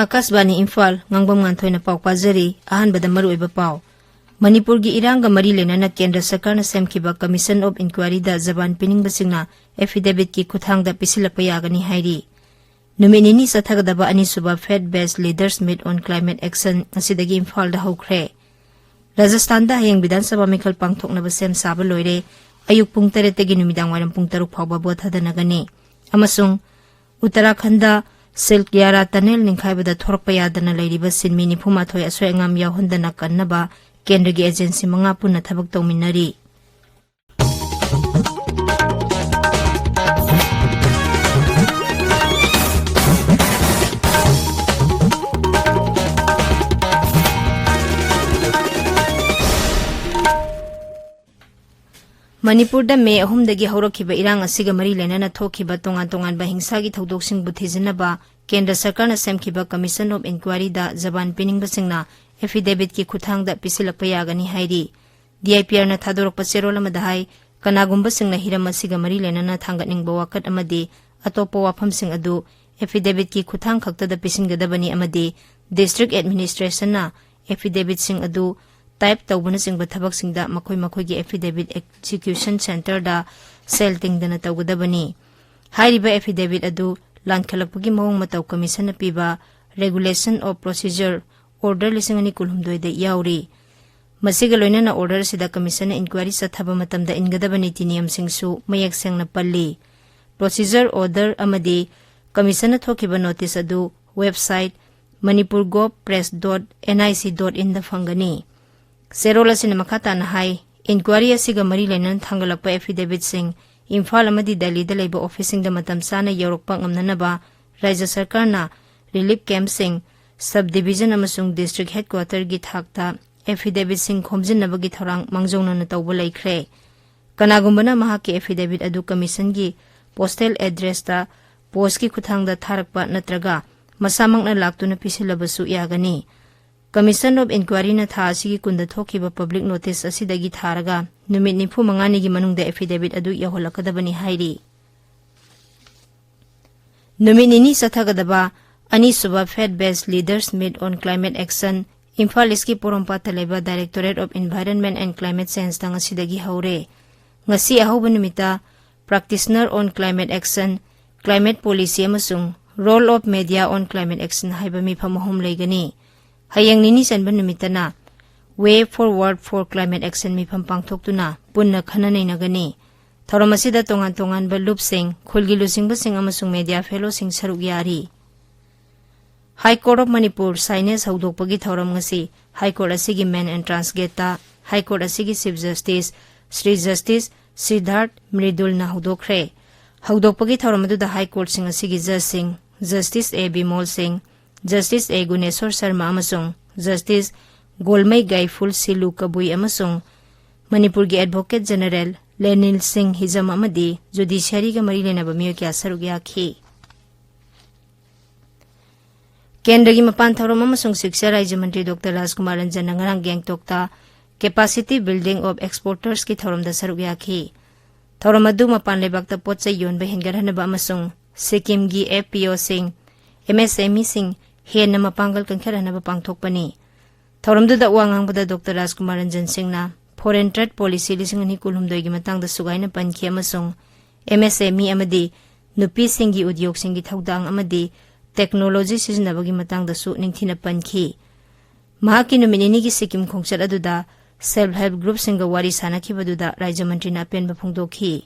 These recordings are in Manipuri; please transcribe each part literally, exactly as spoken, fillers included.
ꯑꯀꯥꯁꯕꯥꯅꯤ ꯏꯝꯐꯥꯜ, ꯉꯥꯡꯕꯝ ꯉꯥꯟꯊꯣꯏꯅ ꯄꯥꯎ ꯄꯥꯖꯔꯤ꯫ ꯑꯍꯥꯟꯕꯗ ꯃꯔꯨꯑꯣꯏꯕ ꯄꯥꯎ꯫ ꯃꯅꯤꯄꯨꯔꯒꯤ ꯏꯔꯥꯡꯒ ꯃꯔꯤ ꯂꯩꯅꯅ ꯀꯦꯟꯗ꯭ꯔ ꯁꯔꯀꯥꯔꯅ ꯁꯦꯝꯈꯤꯕ Commission of Inquiryꯗ ꯖꯕꯥꯟ ꯄꯤꯅꯤꯡꯕꯁꯤꯡꯅ affidavitꯀꯤ ꯈꯨꯠꯊꯥꯡꯗ ꯄꯤꯁꯤꯜꯂꯛꯄ ꯌꯥꯒꯅꯤ ꯍꯥꯏꯔꯤ꯫ ꯅꯨꯃꯤꯠ ꯅꯤꯅꯤ ꯆꯠꯊꯒꯗꯕ ꯑꯅꯤꯁꯨꯕ Faith Based Leaders Meet on Climate Action ꯉꯁꯤꯗꯒꯤ ꯏꯝꯐꯥꯜꯗ ꯍꯧꯈ꯭ꯔꯦ꯫ ꯔꯥꯖꯁꯊꯥꯟꯗ ꯍꯌꯦꯡ ꯕꯤꯙꯥꯟ ꯁꯚꯥ ꯃꯤꯈꯜ ꯄꯥꯡꯊꯣꯛꯅꯕ ꯁꯦꯝ ꯁꯥꯕ ꯂꯣꯏꯔꯦ꯫ ꯑꯌꯨꯛ ꯄꯨꯡ ꯇꯔꯦꯠꯇꯒꯤ ꯅꯨꯃꯤꯗꯥꯡ ꯋꯥꯏꯔꯝ ꯄꯨꯡ ꯇꯔꯨꯛ ꯐꯥꯎꯕ ꯚꯣꯠ ꯊꯥꯗꯅꯒꯅꯤ꯫ ꯑꯃꯁꯨꯡ ꯎꯠꯇꯔꯥꯈꯟꯗ ꯁꯤꯜꯀꯤꯌꯥꯔꯥ tunnel ꯅꯤꯡꯈꯥꯏꯕꯗ ꯊꯣꯔꯛꯄ ꯌꯥꯗꯅ ꯂꯩꯔꯤꯕ ꯁꯤꯟꯃꯤ ꯅꯤꯐꯨ ꯃꯥꯊꯣꯏ ꯑꯁꯣꯏ ꯑꯉꯥꯝ ꯌꯥꯎꯍꯟꯗꯅ ꯀꯟꯅꯕ ꯀꯦꯟꯗ꯭ꯔꯒꯤ agency ꯃꯉꯥ ꯄꯨꯟꯅ ꯊꯕꯛ ꯇꯧꯃꯤꯟꯅꯔꯤ꯫ ꯃꯅꯤꯄꯨꯔꯗ ꯃꯦ ꯑꯍꯨꯝꯗꯒꯤ ꯍꯧꯔꯛꯈꯤꯕ ꯏꯔꯥꯡ ꯑꯁꯤꯒ ꯃꯔꯤ ꯂꯩꯅꯅ ꯊꯣꯛꯈꯤꯕ ꯇꯣꯉꯥꯟ ꯇꯣꯉꯥꯟꯕ ꯍꯤꯡꯁꯥꯒꯤ ꯊꯧꯗꯣꯛꯁꯤꯡꯕꯨ ꯊꯤꯖꯤꯟꯅꯕ ꯀꯦꯟꯗ꯭ꯔ ꯁꯔꯀꯥꯔꯅ ꯁꯦꯝꯈꯤꯕ Commission of Inquiryꯗ ꯖꯕꯥꯟ ꯄꯤꯅꯤꯡꯕꯁꯤꯡꯅ affidavitꯀꯤ ꯈꯨꯠꯊꯥꯡꯗ ꯄꯤꯁꯤꯜꯂꯛꯄ ꯌꯥꯒꯅꯤ ꯍꯥꯏꯔꯤ꯫ DIPRꯅ ꯊꯥꯗꯣꯔꯛꯄ ꯆꯦꯔꯣꯜ ꯑꯃꯗ ꯍꯥꯏ, ꯀꯅꯥꯒꯨꯝꯕꯁꯤꯡꯅ ꯍꯤꯔꯝ ꯑꯁꯤꯒ ꯃꯔꯤ ꯂꯩꯅꯅ ꯊꯥꯡꯒꯠꯅꯤꯡꯕ ꯋꯥꯀꯠ ꯑꯃꯗꯤ ꯑꯇꯣꯞꯄ ꯋꯥꯐꯝꯁꯤꯡ ꯑꯗꯨ affidavitꯀꯤ ꯈꯨꯠꯊꯥꯡ ꯈꯛꯇꯗ ꯄꯤꯁꯤꯟꯒꯗꯕꯅꯤ ꯑꯃꯗꯤ district administrationꯅ affidavitꯁꯤꯡ ꯑꯗꯨ type ꯇꯧꯕꯅꯆꯤꯡꯕ ꯊꯕꯛꯁꯤꯡꯗ ꯃꯈꯣꯏ ꯃꯈꯣꯏꯒꯤ affidavit execution centreꯗ ꯁꯦꯜ ꯇꯤꯡꯗꯅ ꯇꯧꯒꯗꯕꯅꯤ꯫ ꯍꯥꯏꯔꯤꯕ affidavit ꯑꯗꯨ ꯂꯥꯟꯈꯠꯂꯛꯄꯒꯤ ꯃꯑꯣꯡ ꯃꯇꯧ Commissionꯅ ꯄꯤꯕ Regulation of Procedure, Order ꯂꯤꯁꯤꯡ ꯑꯅꯤ ꯀꯨꯟꯍꯨꯝꯗꯣꯏꯗ ꯌꯥꯎꯔꯤ꯫ ꯃꯁꯤꯒ ꯂꯣꯏꯅꯅ order ꯑꯁꯤꯗ Commissionꯅ inquiry ꯆꯠꯊꯕ ꯃꯇꯝꯗ ꯏꯟꯒꯗꯕ ꯅꯤꯇꯤ ꯅꯤꯌꯝꯁꯤꯡꯁꯨ ꯃꯌꯦꯛ ꯁꯦꯡꯅ ꯄꯜꯂꯤ꯫ Procedure order ꯑꯃꯗꯤ Commissionꯅ ꯊꯣꯛꯈꯤꯕ notice ꯑꯗꯨ website manipur gov press dot nic dot inꯗ ꯐꯪꯒꯅꯤ꯫ ꯆꯦꯔꯣꯜ ꯑꯁꯤꯅ ꯃꯈꯥ ꯇꯥꯅ ꯍꯥꯏ, inquiry ꯑꯁꯤꯒ ꯃꯔꯤ ꯂꯩꯅꯅ ꯊꯥꯡꯒꯠꯂꯛꯄ affidavitꯁꯤꯡ ꯏꯝꯐꯥꯜ ꯑꯃꯗꯤ ꯗꯦꯜꯂꯤꯗ ꯂꯩꯕ officeꯁꯤꯡꯗ ꯃꯇꯝ ꯆꯥꯅ ꯌꯧꯔꯛꯄ ꯉꯝꯅꯅꯕ ꯔꯥꯖ꯭ꯌ ꯁꯔꯀꯥꯔꯅ relief campꯁꯤꯡ, sub division ꯑꯃꯁꯨꯡ district headquarterꯒꯤ ꯊꯥꯛꯇ affidavitꯁꯤꯡ ꯈꯣꯝꯖꯤꯟꯅꯕꯒꯤ ꯊꯧꯔꯥꯡ ꯃꯥꯡꯖꯧꯅꯅ ꯇꯧꯕ ꯂꯩꯈ꯭ꯔꯦ꯫ ꯀꯅꯥꯒꯨꯝꯕꯅ ꯃꯍꯥꯛꯀꯤ affidavit ꯑꯗꯨ Commissionꯒꯤ postal addressꯇ postꯀꯤ ꯈꯨꯠꯊꯥꯡꯗ ꯊꯥꯔꯛꯄ ꯅꯠꯇ꯭ꯔꯒ ꯃꯁꯥꯃꯛꯅ ꯂꯥꯛꯇꯨꯅ ꯄꯤꯁꯤꯜꯂꯕꯁꯨ ꯌꯥꯒꯅꯤ꯫ Commission of Inquiryꯅ ꯊꯥ ꯑꯁꯤꯒꯤ ꯀꯨꯟꯗ ꯊꯣꯛꯈꯤꯕ public notice ꯑꯁꯤꯗꯒꯤ ꯊꯥꯔꯒ ꯅꯨꯃꯤꯠ ꯅꯤꯐꯨ ꯃꯉꯥꯅꯤꯒꯤ ꯃꯅꯨꯡꯗ affidavit ꯑꯗꯨ ꯌꯧꯍꯜꯂꯛꯀꯗꯕꯅꯤ ꯍꯥꯏꯔꯤ꯫ ꯅꯨꯃꯤꯠ ꯅꯤꯅꯤ ꯆꯠꯊꯒꯗꯕ ꯑꯅꯤꯁꯨꯕ Faith Based Leaders Meet on Climate Action, Imphal ꯏꯁꯀꯤ ꯄꯣꯔꯣꯝꯄꯥꯠꯇ ꯂꯩꯕ Directorate of Environment and Climate Changeꯇ ꯉꯁꯤꯗꯒꯤ ꯍꯧꯔꯦ꯫ ꯉꯁꯤ ꯑꯍꯧꯕ ꯅꯨꯃꯤꯠꯇ Practitioner on Climate Action, Climate Policy ꯑꯃꯁꯨꯡ Role of Media on Climate Action ꯍꯥꯏꯕ ꯃꯤꯐꯝ ꯑꯍꯨꯝ ꯂꯩꯒꯅꯤ꯫ ꯍꯌꯦꯡ ꯅꯤꯅꯤ ꯆꯟꯕ ꯅꯨꯃꯤꯠꯇꯅ Way Forward for Climate Action ꯃꯤꯐꯝ ꯄꯥꯡꯊꯣꯛꯇꯨꯅ ꯄꯨꯟꯅ ꯈꯟꯅ ꯅꯩꯅꯒꯅꯤ꯫ ꯊꯧꯔꯝ ꯑꯁꯤꯗ ꯇꯣꯉꯥꯟ ꯇꯣꯉꯥꯟꯕ ꯂꯨꯞꯁꯤꯡ, ꯈꯨꯜꯒꯤ ꯂꯨꯆꯤꯡꯕꯁꯤꯡ ꯑꯃꯁꯨꯡ media fellowꯁꯤꯡ ꯁꯔꯨꯛ ꯌꯥꯔꯤ꯫ High Court of Manipur signage ꯍꯧꯗꯣꯛꯄꯒꯤ ꯊꯧꯔꯝ ꯉꯁꯤ High Court ꯑꯁꯤꯒꯤ main entrance gateꯇ High Court ꯑꯁꯤꯒꯤ Chief Justice ꯁ꯭ꯔꯤ Justice ꯁꯤꯗꯥꯔꯊ ꯃ꯭ꯔꯤꯗꯨꯜꯅ ꯍꯧꯗꯣꯛꯈ꯭ꯔꯦ꯫ ꯍꯧꯗꯣꯛꯄꯒꯤ ꯊꯧꯔꯝ ꯑꯗꯨꯗ High Courtꯁꯤꯡ ꯑꯁꯤꯒꯤ judgeꯁꯤꯡ Justice ꯑꯦ ꯕꯤꯃꯣꯜ ꯁꯤꯡ, Justice ꯑꯦ ꯒꯨꯅꯦꯁꯣꯔ ꯁꯔꯃ ꯑꯃꯁꯨꯡ Justice ꯒꯣꯜꯃꯩ ꯒꯥꯏꯐꯨꯜ ꯁꯤꯂꯨ ꯀꯕꯨꯏ ꯑꯃꯁꯨꯡ ꯃꯅꯤꯄꯨꯔꯒꯤ Advocate General ꯂꯦꯅꯤꯜ ꯁꯤꯡ ꯍꯤꯖꯝ ꯑꯃꯗꯤ judiciaryꯒ ꯃꯔꯤ ꯂꯩꯅꯕ ꯃꯤꯑꯣꯏ ꯀꯌꯥ ꯁꯔꯨꯛ ꯌꯥꯈꯤ꯫ ꯀꯦꯟꯗ꯭ꯔꯒꯤ ꯃꯄꯥꯟ ꯊꯧꯔꯝ ꯑꯃꯁꯨꯡ ꯁꯤꯛꯁꯥ ꯔꯥꯖ꯭ꯌ ꯃꯟꯇ꯭ꯔꯤ ꯗꯣꯛꯇꯔ ꯔꯥꯖꯀꯨꯃꯥꯔ ꯔꯟꯖꯟꯅ ꯉꯔꯥꯡ ꯒꯦꯡꯇꯣꯛꯇ Capacity Building of Exportersꯀꯤ ꯊꯧꯔꯝꯗ ꯁꯔꯨꯛ ꯌꯥꯈꯤ꯫ ꯊꯧꯔꯝ ꯑꯗꯨ ꯃꯄꯥꯟ ꯂꯩꯕꯥꯛꯇ ꯄꯣꯠ ꯆꯩ ꯌꯣꯟꯕ ꯍꯦꯟꯒꯠꯍꯟꯅꯕ ꯑꯃꯁꯨꯡ ꯁꯤꯛꯀꯤꯝꯒꯤ FPOꯁꯤꯡ, MSMEꯁꯤꯡ ꯍꯦꯟꯅ ꯃꯄꯥꯡꯒꯜ ꯀꯟꯈꯠꯍꯟꯅꯕ ꯄꯥꯡꯊꯣꯛꯄꯅꯤ꯫ ꯊꯧꯔꯝꯗꯨꯗ ꯋꯥ ꯉꯥꯡꯕꯗ ꯗꯣꯛꯇꯔ ꯔꯥꯖꯀꯨꯃꯥꯔ ꯔꯟꯖꯟ ꯁꯤꯡꯅ Foreign Trade Policy ꯂꯤꯁꯤꯡ ꯑꯅꯤ ꯀꯨꯟꯍꯨꯝꯗꯣꯏꯒꯤ ꯃꯇꯥꯡꯗ ꯁꯨꯒꯥꯏꯅ ꯄꯟꯈꯤ ꯑꯃꯁꯨꯡ MSME ꯑꯃꯗꯤ ꯅꯨꯄꯤꯁꯤꯡꯒꯤ ꯎꯗ꯭ꯌꯣꯒꯁꯤꯡꯒꯤ ꯊꯧꯗꯥꯡ ꯑꯃꯗꯤ technology ꯁꯤꯖꯤꯟꯅꯕꯒꯤ ꯃꯇꯥꯡꯗꯁꯨ ꯅꯤꯡꯊꯤꯅ ꯄꯟꯈꯤ꯫ ꯃꯍꯥꯛꯀꯤ ꯅꯨꯃꯤꯠ ꯅꯤꯅꯤꯒꯤ ꯁꯤꯛꯀꯤꯝ ꯈꯣꯡꯆꯠ ꯑꯗꯨꯗ Self Help Groupꯁꯤꯡꯒ ꯋꯥꯔꯤ ꯁꯥꯅꯈꯤꯕꯗꯨꯗ ꯔꯥꯖ꯭ꯌ ꯃꯟꯇ꯭ꯔꯤꯅ ꯑꯄꯦꯟꯕ ꯐꯣꯡꯗꯣꯛꯈꯤ꯫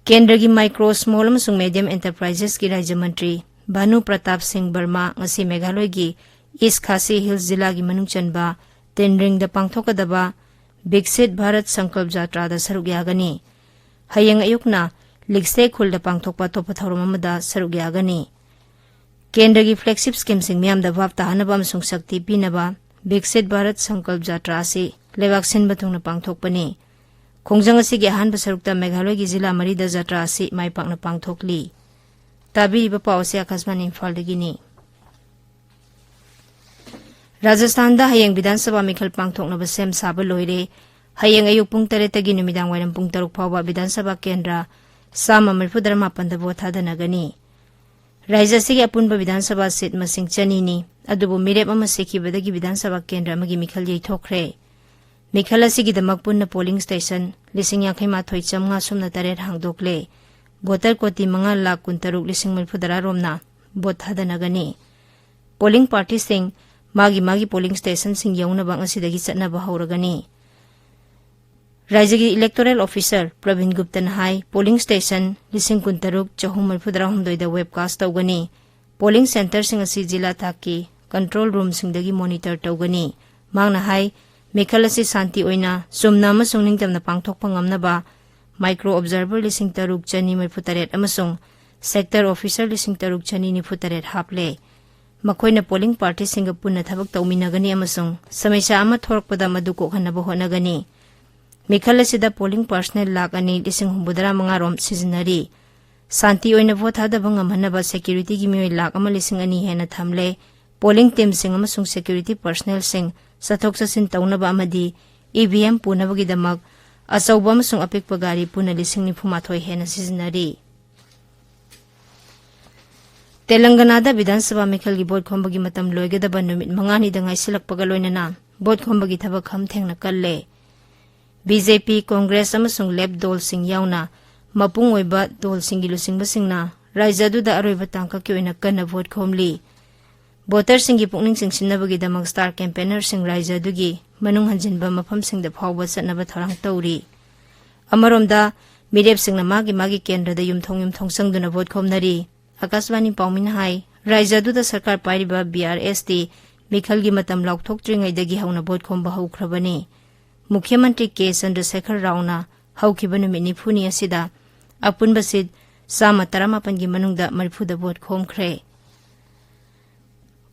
ꯀꯦꯟꯗ꯭ꯔꯒꯤ Micro, Small ꯑꯃꯁꯨꯡ Medium Enterprisesꯀꯤ ꯔꯥꯖ꯭ꯌ ꯃꯟꯇ꯭ꯔꯤ ꯚꯥꯅꯨ ꯄ꯭ꯔꯇꯥꯞ ꯁꯤꯡ ꯕꯔꯃꯥ ꯉꯁꯤ ꯃꯦꯘꯥꯂꯌꯒꯤ East Khasi Hills ꯖꯤꯂꯥꯒꯤ ꯃꯅꯨꯡ ꯆꯟꯕ ꯇꯤꯟꯔꯤꯡꯗ ꯄꯥꯡꯊꯣꯛꯀꯗꯕ ꯕꯤꯛꯁꯤꯠ ꯚꯥꯔꯠ ꯁꯪꯀꯜꯞ ꯖꯥꯇ꯭ꯔꯥꯗ ꯁꯔꯨꯛ ꯌꯥꯒꯅꯤ꯫ ꯍꯌꯦꯡ ꯑꯌꯨꯛꯅ ꯂꯤꯛꯁꯦ ꯈꯨꯜꯗ ꯄꯥꯡꯊꯣꯛꯄ ꯑꯇꯣꯞꯄ ꯊꯧꯔꯝ ꯑꯃꯗ ꯁꯔꯨꯛ ꯌꯥꯒꯅꯤ꯫ ꯀꯦꯟꯗ꯭ꯔꯒꯤ flagship schemeꯁꯤꯡ ꯃꯤꯌꯥꯝꯗ ꯚꯥꯞ ꯇꯥꯍꯟꯅꯕ ꯑꯃꯁꯨꯡ ꯁꯛꯇꯤ ꯄꯤꯅꯕ ꯕꯤꯛꯁꯤꯠ ꯚꯥꯔꯠ ꯁꯪꯀꯜꯞ ꯖꯥꯇ꯭ꯔꯥ ꯑꯁꯤ ꯂꯩꯕꯥꯛ ꯁꯤꯟꯕ ꯊꯨꯡꯅ ꯄꯥꯡꯊꯣꯛꯄꯅꯤ꯫ ꯈꯣꯡꯖꯪ ꯑꯁꯤꯒꯤ ꯑꯍꯥꯟꯕ ꯁꯔꯨꯛꯇ ꯃꯦꯘꯥꯂꯌꯒꯤ ꯖꯤꯂꯥ ꯃꯔꯤꯗ ꯖꯥꯇ꯭ꯔꯥ ꯑꯁꯤ ꯃꯥꯏ ꯄꯥꯛꯅ ꯄꯥꯡꯊꯣꯛꯂꯤ꯫ ꯇꯥꯕꯤꯔꯤꯕ ꯄꯥꯎ ꯑꯁꯤ ꯑꯀꯥꯁꯕꯥꯅꯤ ꯏꯝꯐꯥꯜꯗꯒꯤꯅꯤ꯫ ꯔꯥꯖꯁꯊꯥꯟꯗ ꯍꯌꯦꯡ ꯕꯤꯙꯥꯟ ꯁꯚꯥ ꯃꯤꯈꯜ ꯄꯥꯡꯊꯣꯛꯅꯕ ꯁꯦꯝ ꯁꯥꯕ ꯂꯣꯏꯔꯦ꯫ ꯍꯌꯦꯡ ꯑꯌꯨꯛ ꯄꯨꯡ ꯇꯔꯦꯠꯇꯒꯤ ꯅꯨꯃꯤꯗꯥꯡ ꯋꯥꯏꯔꯝ ꯄꯨꯡ ꯇꯔꯨꯛ ꯐꯥꯎꯕ ꯕꯤꯙꯥꯟ ꯁꯚꯥ ꯀꯦꯟꯗ꯭ꯔ ꯆꯥꯝꯃ ꯃꯔꯤꯐꯨ ꯇꯔꯥꯃꯥꯄꯟꯗ ꯚꯣꯠ ꯊꯥꯗꯅꯒꯅꯤ꯫ ꯔꯥꯖ꯭ꯌ ꯑꯁꯤꯒꯤ ꯑꯄꯨꯟꯕ ꯕꯤꯙꯥꯟ ꯁꯚꯥ ꯁꯤꯠ ꯃꯁꯤꯡ ꯆꯅꯤꯅꯤ꯫ ꯑꯗꯨꯕꯨ ꯃꯤꯔꯦꯞ ꯑꯃ ꯁꯤꯈꯤꯕꯗꯒꯤ ꯕꯤꯙꯥꯟ ꯁꯚꯥ ꯀꯦꯟꯗ꯭ꯔ ꯑꯃꯒꯤ ꯃꯤꯈꯜ ꯌꯩꯊꯣꯛꯈ꯭ꯔꯦ꯫ ꯃꯤꯈꯜ ꯑꯁꯤꯒꯤꯗꯃꯛ ꯄꯨꯟꯅ ꯄꯣꯂꯤꯡ ꯁ꯭ꯇꯦꯁꯟ ꯂꯤꯁꯤꯡ ꯌꯥꯡꯈꯩ ꯃꯥꯊꯣꯏ ꯆꯥꯝꯃꯉꯥ ꯁꯨꯞꯅ ꯇꯔꯦꯠ ꯍꯥꯡꯗꯣꯛꯂꯦ꯫ ꯚꯣꯇꯔ ꯀꯣꯇꯤ ꯃꯉꯥ ꯂꯥꯈ ꯀꯨꯟꯇꯔꯨꯛ ꯂꯤꯁꯤꯡ ꯃꯔꯤꯐꯨ ꯇꯔꯥ ꯔꯣꯝꯅ ꯚꯣꯠ ꯊꯥꯗꯅꯒꯅꯤ꯫ ꯄꯣꯂꯤꯡ ꯄꯥꯔꯇꯤꯁꯤꯡ ꯃꯥꯒꯤ ꯃꯥꯒꯤ ꯄꯣꯂꯤꯡ ꯁ꯭ꯇꯦꯁꯟꯁꯤꯡ ꯌꯧꯅꯕ ꯉꯁꯤꯗꯒꯤ ꯆꯠꯅꯕ ꯍꯧꯔꯒꯅꯤ꯫ ꯔꯥꯖ꯭ꯌꯒꯤ ꯏꯂꯦꯛꯇꯣꯔꯦꯜ ꯑꯣꯐꯤꯁꯥꯔ ꯄ꯭ꯔꯕꯤꯟ ꯒꯨꯞꯇꯅ ꯍꯥꯏ, ꯄꯣꯂꯤꯡ ꯁ꯭ꯇꯦꯁꯟ ꯂꯤꯁꯤꯡ ꯀꯨꯟꯇꯔꯨꯛ ꯆꯍꯨꯝ ꯃꯔꯤꯐꯨ ꯇꯔꯥꯍꯨꯝꯗꯣꯏꯗ ꯋꯦꯕꯀꯥꯁ ꯇꯧꯒꯅꯤ꯫ ꯄꯣꯂꯤꯡ ꯁꯦꯟꯇꯔꯁꯤꯡ ꯑꯁꯤ ꯖꯤꯂꯥ ꯊꯥꯛꯀꯤ ꯀꯟꯇ꯭ꯔꯣꯜ ꯔꯨꯝꯁꯤꯡꯗꯒꯤ ꯃꯣꯅꯤꯇꯔ ꯇꯧꯒꯅꯤ꯫ ꯃꯍꯥꯛꯅ ꯍꯥꯏ, ꯃꯤꯈꯜ ꯑꯁꯤ ꯁꯥꯟꯇꯤ ꯑꯣꯏꯅ, ꯆꯨꯝꯅ ꯑꯃꯁꯨꯡ ꯅꯤꯡꯇꯝꯅ ꯄꯥꯡꯊꯣꯛꯄ ꯉꯝꯅꯕ ꯃꯥꯏꯀ꯭ꯔꯣ ꯑꯣꯕꯖꯥꯔꯚꯔ ꯂꯤꯁꯤꯡ ꯇꯔꯨꯛ ꯆꯅꯤ ꯃꯔꯤꯐꯨ ꯇꯔꯦꯠ ꯑꯃꯁꯨꯡ ꯁꯦꯛꯇꯔ ꯑꯣꯐꯤꯁꯥꯔ ꯂꯤꯁꯤꯡ ꯇꯔꯨꯛ ꯆꯅꯤ ꯅꯤꯐꯨ ꯇꯔꯦꯠ ꯍꯥꯞꯂꯦ꯫ ꯃꯈꯣꯏꯅ ꯄꯣꯂꯤꯡ ꯄꯥꯔꯇꯤꯁꯤꯡꯒ ꯄꯨꯟꯅ ꯊꯕꯛ ꯇꯧꯃꯤꯟꯅꯒꯅꯤ ꯑꯃꯁꯨꯡ ꯁꯃꯁ꯭ꯌꯥ ꯑꯃ ꯊꯣꯔꯛꯄꯗ ꯃꯗꯨ ꯀꯣꯛꯍꯟꯅꯕ ꯍꯣꯠꯅꯒꯅꯤ꯫ ꯃꯤꯈꯜ ꯑꯁꯤꯗ ꯄꯣꯂꯤꯡ ꯄꯥꯔꯁꯅꯦꯜ ꯂꯥꯈ ꯑꯅꯤ ꯂꯤꯁꯤꯡ ꯍꯨꯝꯐꯨꯇꯔꯥ ꯃꯉꯥ ꯔꯣꯝ ꯁꯤꯖꯤꯟꯅꯔꯤ꯫ ꯁꯥꯟꯇꯤ ꯑꯣꯏꯅ ꯚꯣꯠ ꯊꯥꯗꯕ ꯉꯝꯍꯟꯅꯕ ꯁꯦꯀ꯭ꯌꯨꯔꯤꯇꯤꯒꯤ ꯃꯤꯑꯣꯏ ꯂꯥꯈ ꯑꯃ ꯂꯤꯁꯤꯡ ꯑꯅꯤ ꯍꯦꯟꯅ ꯊꯝꯂꯦ꯫ ꯄꯣꯂꯤꯡ ꯇꯤꯝꯁꯤꯡ ꯑꯃꯁꯨꯡ ꯁꯦꯀ꯭ꯌꯨꯔꯤꯇꯤ ꯄꯥꯔꯁꯅꯦꯜꯁꯤꯡ ꯆꯠꯊꯣꯛ ꯆꯠꯁꯤꯟ ꯇꯧꯅꯕ ꯑꯃꯗꯤ ꯏ ꯚꯤ ꯑꯦꯝ ꯄꯨꯅꯕꯒꯤꯗꯃꯛ ꯑꯆꯧꯕ ꯑꯃꯁꯨꯡ ꯑꯄꯤꯛꯄ ꯒꯥꯔꯤ ꯄꯨꯟꯅ ꯂꯤꯁꯤꯡ ꯅꯤꯐꯨ ꯃꯥꯊꯣꯏ ꯍꯦꯟꯅ ꯁꯤꯖꯤꯟꯅꯔꯤ꯫ ꯇꯦꯂꯪꯒꯅꯥꯗ ꯕꯤꯙꯥꯟ ꯁꯚꯥ ꯃꯤꯈꯜꯒꯤ ꯚꯣꯠ ꯈꯣꯝꯕꯒꯤ ꯃꯇꯝ ꯂꯣꯏꯒꯗꯕ ꯅꯨꯃꯤꯠ ꯃꯉꯥꯅꯤꯗ ꯉꯥꯏꯁꯤꯜꯂꯛꯄꯒ ꯂꯣꯏꯅꯅ ꯚꯣꯠ ꯈꯣꯝꯕꯒꯤ ꯊꯕꯛ ꯈꯝ ꯊꯦꯡꯅ ꯀꯜꯂꯦ꯫ ꯕꯤ ꯖꯦ ꯄꯤ, ꯀꯣꯡꯒ꯭ꯔꯦꯁ ꯑꯃꯁꯨꯡ ꯂꯦꯐ ꯗꯣꯜꯁꯤꯡ ꯌꯥꯎꯅ ꯃꯄꯨꯡ ꯑꯣꯏꯕ ꯗꯣꯜꯁꯤꯡꯒꯤ ꯂꯨꯆꯤꯡꯕꯁꯤꯡꯅ ꯔꯥꯖ꯭ꯌ ꯑꯗꯨꯗ ꯑꯔꯣꯏꯕ ꯇꯥꯡꯀꯛꯀꯤ ꯑꯣꯏꯅ ꯀꯟꯅ ꯚꯣꯠ ꯈꯣꯝꯂꯤ꯫ ꯚꯣꯇꯔꯁꯤꯡꯒꯤ ꯄꯨꯛꯅꯤꯡ ꯆꯤꯡꯁꯤꯟꯅꯕꯒꯤꯗꯃꯛ ꯁ꯭ꯇꯥꯔ ꯀꯦꯝꯄꯦꯅꯔꯁꯤꯡ ꯔꯥꯖ꯭ꯌ ꯑꯗꯨꯒꯤ ꯃꯅꯨꯡ ꯍꯟꯖꯤꯟꯕ ꯃꯐꯝꯁꯤꯡꯗ ꯐꯥꯎꯕ ꯆꯠꯅꯕ ꯊꯧꯔꯥꯡ ꯇꯧꯔꯤ꯫ ꯑꯃꯔꯣꯝꯗ, ꯃꯤꯔꯦꯞꯁꯤꯡꯅ ꯃꯥꯒꯤ ꯃꯥꯒꯤ ꯀꯦꯟꯗ꯭ꯔꯗ ꯌꯨꯝꯊꯣꯡ ꯌꯨꯝꯊꯣꯡ ꯆꯪꯗꯨꯅ ꯚꯣꯠ ꯈꯣꯝꯅꯔꯤ꯫ ꯑꯥꯀꯥꯁꯕꯥꯅꯤ ꯄꯥꯎꯃꯤꯅ ꯍꯥꯏ, ꯔꯥꯖ꯭ꯌ ꯑꯗꯨꯗ ꯁꯔꯀꯥꯔ ꯄꯥꯏꯔꯤꯕ ꯕꯤ ꯑꯥꯔ ꯑꯦꯁ ꯇꯤ ꯃꯤꯈꯜꯒꯤ ꯃꯇꯝ ꯂꯥꯎꯊꯣꯛꯇ꯭ꯔꯤꯉꯩꯗꯒꯤ ꯍꯧꯅ ꯚꯣꯠ ꯈꯣꯝꯕ ꯍꯧꯈ꯭ꯔꯕꯅꯤ꯫ ꯃꯨꯈ꯭ꯌ ꯃꯟꯇ꯭ꯔꯤ ꯀꯦ ꯆꯟꯗ꯭ꯔꯁꯦꯈꯔ ꯔꯥꯎꯅ ꯍꯧꯈꯤꯕ ꯅꯨꯃꯤꯠ ꯅꯤꯐꯨꯅꯤ ꯑꯁꯤꯗ ꯑꯄꯨꯟꯕ ꯁꯤꯠ ꯆꯥꯝꯃ ꯇꯔꯥꯃꯥꯄꯟꯒꯤ ꯃꯅꯨꯡꯗ ꯃꯔꯤꯐꯨꯗ ꯚꯣꯠ ꯈꯣꯝꯈ꯭ꯔꯦ꯫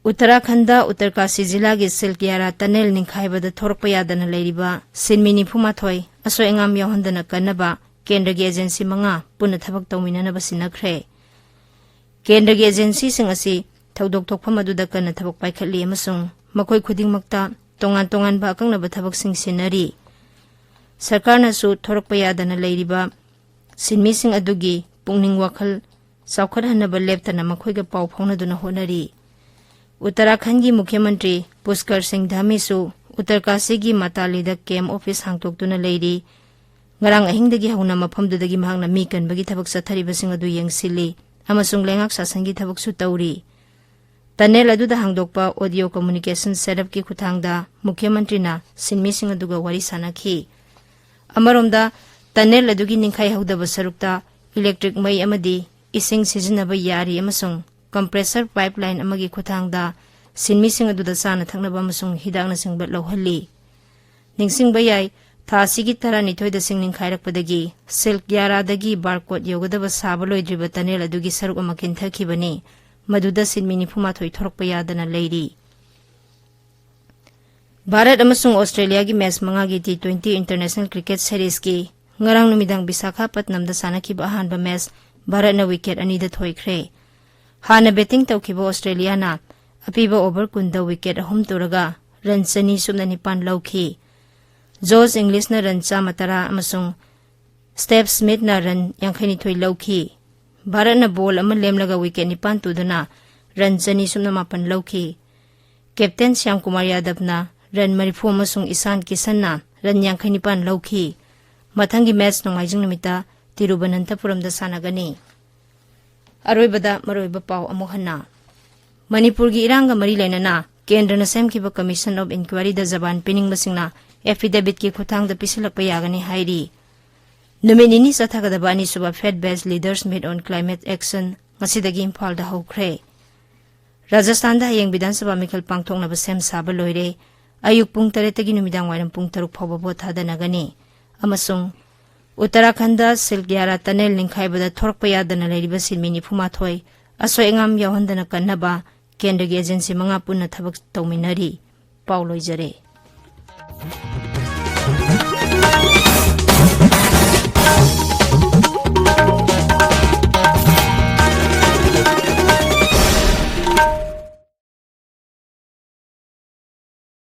ꯎꯠꯇꯔꯥꯈꯟꯗ ꯎꯠꯇꯔꯀꯥꯁꯤ ꯖꯤꯂꯥꯒꯤ ꯁꯤꯜꯀꯤꯌꯥꯔꯥ ꯇꯅꯦꯜ ꯅꯤꯡꯈꯥꯏꯕꯗ ꯊꯣꯔꯛꯄ ꯌꯥꯗꯅ ꯂꯩꯔꯤꯕ ꯁꯤꯟꯃꯤ ꯅꯤꯐꯨ ꯃꯥꯊꯣꯏ ꯑꯁꯣꯏ ꯑꯉꯥꯝ ꯌꯥꯎꯍꯟꯗꯅ ꯀꯟꯅꯕ ꯀꯦꯟꯗ꯭ꯔꯒꯤ ꯑꯦꯖꯦꯟꯁꯤ ꯃꯉꯥ ꯄꯨꯟꯅ ꯊꯕꯛ ꯇꯧꯃꯤꯟꯅꯅꯕ ꯁꯤꯟꯅꯈ꯭ꯔꯦ꯫ ꯀꯦꯟꯗ꯭ꯔꯒꯤ ꯑꯦꯖꯦꯟꯁꯤꯁꯤꯡ ꯑꯁꯤ ꯊꯧꯗꯣꯛ ꯊꯣꯛꯐꯝ ꯑꯗꯨꯗ ꯀꯟꯅ ꯊꯕꯛ ꯄꯥꯏꯈꯠꯂꯤ ꯑꯃꯁꯨꯡ ꯃꯈꯣꯏ ꯈꯨꯗꯤꯡꯃꯛꯇ ꯇꯣꯉꯥꯟ ꯇꯣꯉꯥꯟꯕ ꯑꯀꯛꯅꯕ ꯊꯕꯛꯁꯤꯡ ꯁꯤꯟꯅꯔꯤ꯫ ꯁꯔꯀꯥꯔꯅꯁꯨ ꯊꯣꯔꯛꯄ ꯌꯥꯗꯅ ꯂꯩꯔꯤꯕ ꯁꯤꯟꯃꯤꯁꯤꯡ ꯑꯗꯨꯒꯤ ꯄꯨꯛꯅꯤꯡ ꯋꯥꯈꯜ ꯆꯥꯎꯈꯠꯍꯟꯅꯕ ꯂꯦꯞꯇꯅ ꯃꯈꯣꯏꯒ ꯄꯥꯎ ꯐꯥꯎꯅꯗꯨꯅ ꯍꯣꯠꯅꯔꯤ꯫ ꯎꯠꯇꯔꯥꯈꯟꯒꯤ ꯃꯨꯈ꯭ꯌ ꯃꯟꯇ꯭ꯔꯤ ꯄꯨꯁꯀꯔ ꯁꯤꯡ ꯙꯥꯃꯤꯁꯨ ꯎꯠꯇꯔꯀꯥꯁꯤꯒꯤ ꯃꯇꯥꯂꯤꯗ ꯀꯦꯝ ꯑꯣꯐꯤꯁ ꯍꯥꯡꯗꯣꯛꯇꯨꯅ ꯂꯩꯔꯤ꯫ ꯉꯔꯥꯡ ꯑꯍꯤꯡꯗꯒꯤ ꯍꯧꯅ ꯃꯐꯝꯗꯨꯗꯒꯤ ꯃꯍꯥꯛꯅ ꯃꯤ ꯀꯟꯕꯒꯤ ꯊꯕꯛ ꯆꯠꯊꯔꯤꯕꯁꯤꯡ ꯑꯗꯨ ꯌꯦꯡꯁꯤꯜꯂꯤ ꯑꯃꯁꯨꯡ ꯂꯩꯉꯥꯛ ꯁꯥꯁꯟꯒꯤ ꯊꯕꯛꯁꯨ ꯇꯧꯔꯤ꯫ ꯇꯅꯦꯜ ꯑꯗꯨꯗ ꯍꯥꯡꯗꯣꯛꯄ ꯑꯣꯗꯤꯑꯣ ꯀꯝꯃꯨꯅꯤꯀꯦꯁꯟ ꯁꯦꯠꯑꯞꯀꯤ ꯈꯨꯠꯊꯥꯡꯗ ꯃꯨꯈ꯭ꯌ ꯃꯟꯇ꯭ꯔꯤꯅ ꯁꯤꯟꯃꯤꯁꯤꯡ ꯑꯗꯨꯒ ꯋꯥꯔꯤ ꯁꯥꯅꯈꯤ꯫ ꯑꯃꯔꯣꯝꯗ, ꯇꯅꯦꯜ ꯑꯗꯨꯒꯤ ꯅꯤꯡꯈꯥꯏ ꯍꯧꯗꯕ ꯁꯔꯨꯛꯇ ꯏꯂꯦꯛꯇ꯭ꯔꯤꯛ ꯃꯩ ꯑꯃꯗꯤ ꯏꯁꯤꯡ ꯁꯤꯖꯤꯟꯅꯕ ꯌꯥꯔꯤ ꯑꯃꯁꯨꯡ ꯀꯝꯄ꯭ꯔꯦꯁꯔ ꯄꯥꯏꯞꯂꯥꯏꯟ ꯑꯃꯒꯤ ꯈꯨꯠꯊꯥꯡꯗ ꯁꯤꯟꯃꯤꯁꯤꯡ ꯑꯗꯨꯗ ꯆꯥꯅ ꯊꯛꯅꯕ ꯑꯃꯁꯨꯡ ꯍꯤꯗꯥꯛꯅꯆꯤꯡꯕ ꯂꯧꯍꯜꯂꯤ꯫ ꯅꯤꯡꯁꯤꯡꯕ ꯌꯥꯏ, ꯊꯥ ꯑꯁꯤꯒꯤ ꯇꯔꯥꯅꯤꯊꯣꯏꯗ ꯁꯤꯡ ꯅꯤꯡꯈꯥꯏꯔꯛꯄꯗꯒꯤ ꯁꯤꯜꯛ ꯌꯥꯔꯥꯗꯒꯤ ꯕꯥꯔꯀꯣꯠ ꯌꯧꯒꯗꯕ ꯁꯥꯕ ꯂꯣꯏꯗ꯭ꯔꯤꯕ ꯇꯅꯦꯜ ꯑꯗꯨꯒꯤ ꯁꯔꯨꯛ ꯑꯃ ꯀꯤꯟꯊꯈꯤꯕꯅꯤ꯫ ꯃꯗꯨꯗ ꯁꯤꯟꯃꯤ ꯅꯤꯐꯨꯃꯥꯊꯣꯏ ꯊꯣꯔꯛꯄ ꯌꯥꯗꯅ ꯂꯩꯔꯤ꯫ ꯚꯥꯔꯠ ꯑꯃꯁꯨꯡ ꯑꯣꯁꯇ꯭ꯔꯦꯂꯤꯌꯥꯒꯤ ꯃꯦꯆ ꯃꯉꯥꯒꯤ ꯇꯤ ꯇ꯭ꯋꯦꯟꯇꯤ ꯏꯟꯇꯔꯅꯦꯁꯅꯦꯜ ꯀ꯭ꯔꯤꯀꯦꯠ ꯁꯦꯔꯤꯖꯀꯤ ꯉꯔꯥꯡ ꯅꯨꯃꯤꯗꯥꯡ ꯕꯤꯁꯥꯈꯥꯄꯠꯅꯝꯗ ꯁꯥꯟꯅꯈꯤꯕ ꯑꯍꯥꯟꯕ ꯃꯦꯆ ꯚꯥꯔꯠꯅ ꯋꯤꯀꯦꯠ ꯑꯅꯤꯗ ꯊꯣꯏꯈ꯭ꯔꯦ꯫ ꯍꯥꯟꯅ ꯕꯦꯇꯤꯡ ꯇꯧꯈꯤꯕ ꯑꯣꯁꯇ꯭ꯔꯦꯂꯤꯌꯥꯅ ꯑꯄꯤꯕ ꯑꯣꯚꯔ ꯀꯨꯟꯗ ꯋꯤꯀꯦꯠ ꯑꯍꯨꯝ ꯇꯨꯔꯒ ꯔꯟ ꯆꯅꯤ ꯁꯨꯞꯅ ꯅꯤꯄꯥꯟ ꯂꯧꯈꯤ꯫ ꯖꯣꯁ ꯏꯪꯂꯤꯁꯅ ꯔꯟ ꯆꯥꯝꯃ ꯇꯔꯥ ꯑꯃꯁꯨꯡ ꯁ꯭ꯇꯦꯞ ꯁ꯭ꯃꯤꯠꯅ ꯔꯟ ꯌꯥꯡꯈꯩꯅꯤꯊꯣꯏ ꯂꯧꯈꯤ꯫ ꯚꯥꯔꯠꯅ ꯕꯣꯜ ꯑꯃ ꯂꯦꯝꯂꯒ ꯋꯤꯀꯦꯠ ꯅꯤꯄꯥꯟ ꯇꯨꯗꯨꯅ ꯔꯟ ꯆꯅꯤ ꯁꯨꯞꯅ ꯃꯥꯄꯟ ꯂꯧꯈꯤ꯫ ꯀꯦꯞꯇꯦꯟ ꯁ꯭ꯌꯥꯝ ꯀꯨꯃꯥꯔ ꯌꯥꯗꯕꯅ ꯔꯟ ꯃꯔꯤꯐꯨ ꯑꯃꯁꯨꯡ ꯏꯁꯥꯟ ꯀꯤꯁꯟꯅ ꯔꯟ ꯌꯥꯡꯈꯩꯅꯤꯄꯥꯟ ꯂꯧꯈꯤ꯫ ꯃꯊꯪꯒꯤ ꯃꯦꯆ ꯅꯣꯡꯃꯥꯏꯖꯤꯡ ꯅꯨꯃꯤꯠꯇ ꯇꯤꯔꯨꯕꯅꯟꯇꯄꯨꯔꯝꯗ ꯁꯥꯟꯅꯒꯅꯤ꯫ ꯑꯔꯣꯏꯕꯗ ꯃꯔꯨꯑꯣꯏꯕ ꯄꯥꯎ ꯑꯃꯨꯛ ꯍꯟꯅ꯫ ꯃꯅꯤꯄꯨꯔꯒꯤ ꯏꯔꯥꯡꯒ ꯃꯔꯤ ꯂꯩꯅꯅ ꯀꯦꯟꯗ꯭ꯔꯅ ꯁꯦꯝꯈꯤꯕ ꯀꯃꯤꯁꯟ ꯑꯣꯐ ꯏꯟꯀ꯭ꯋꯥꯔꯤꯗ ꯖꯕꯥꯟ ꯄꯤꯅꯤꯡꯕꯁꯤꯡꯅ ꯑꯦꯐꯤꯗꯦꯕꯤꯠꯀꯤ ꯈꯨꯠꯊꯥꯡꯗ ꯄꯤꯁꯤꯜꯂꯛꯄ ꯌꯥꯒꯅꯤ ꯍꯥꯏꯔꯤ꯫ ꯅꯨꯃꯤꯠ ꯅꯤꯅꯤ ꯆꯠꯊꯒꯗꯕ ꯑꯅꯤꯁꯨꯕ ꯐꯦꯠ ꯕꯦꯁ ꯂꯤꯗꯔꯁ ꯃꯤꯠ ꯑꯣꯟ ꯀ꯭ꯂꯥꯏꯃꯦꯠ ꯑꯦꯛꯁꯟ ꯉꯁꯤꯗꯒꯤ ꯏꯝꯐꯥꯜꯗ ꯍꯧꯈ꯭ꯔꯦ꯫ ꯔꯥꯖꯁꯊꯥꯟꯗ ꯍꯌꯦꯡ ꯕꯤꯙꯥꯟ ꯁꯚꯥ ꯃꯤꯈꯜ ꯄꯥꯡꯊꯣꯛꯅꯕ ꯁꯦꯝ ꯁꯥꯕ ꯂꯣꯏꯔꯦ꯫ ꯑꯌꯨꯛ ꯄꯨꯡ ꯇꯔꯦꯠꯇꯒꯤ ꯅꯨꯃꯤꯗꯥꯡ ꯋꯥꯏꯔꯝ ꯄꯨꯡ ꯇꯔꯨꯛ ꯐꯥꯎꯕ ꯚꯣꯠ ꯊꯥꯗꯅꯒꯅꯤ꯫ ꯑꯃꯁꯨꯡ ꯎꯠꯇꯔꯥꯈꯟꯗ ꯁꯤꯜꯛ ꯌꯥꯔꯥ ꯇꯅꯦꯜ ꯅꯤꯡꯈꯥꯏꯕꯗ ꯊꯣꯔꯛꯄ ꯌꯥꯗꯅ ꯂꯩꯔꯤꯕ ꯁꯤꯟꯃꯤ ꯅꯤꯐꯨꯃꯥꯊꯣꯏ ꯑꯁꯣꯏ ꯑꯉꯥꯝ ꯌꯥꯎꯍꯟꯗꯅ ꯀꯟꯅꯕ ꯀꯦꯟꯗ꯭ꯔꯒꯤ ꯑꯦꯖꯦꯟꯁꯤ ꯃꯉꯥ ꯄꯨꯟꯅ ꯊꯕꯛ ꯇꯧꯃꯤꯟꯅꯔꯤ꯫ ꯄꯥꯎ ꯂꯣꯏꯖꯔꯦ꯫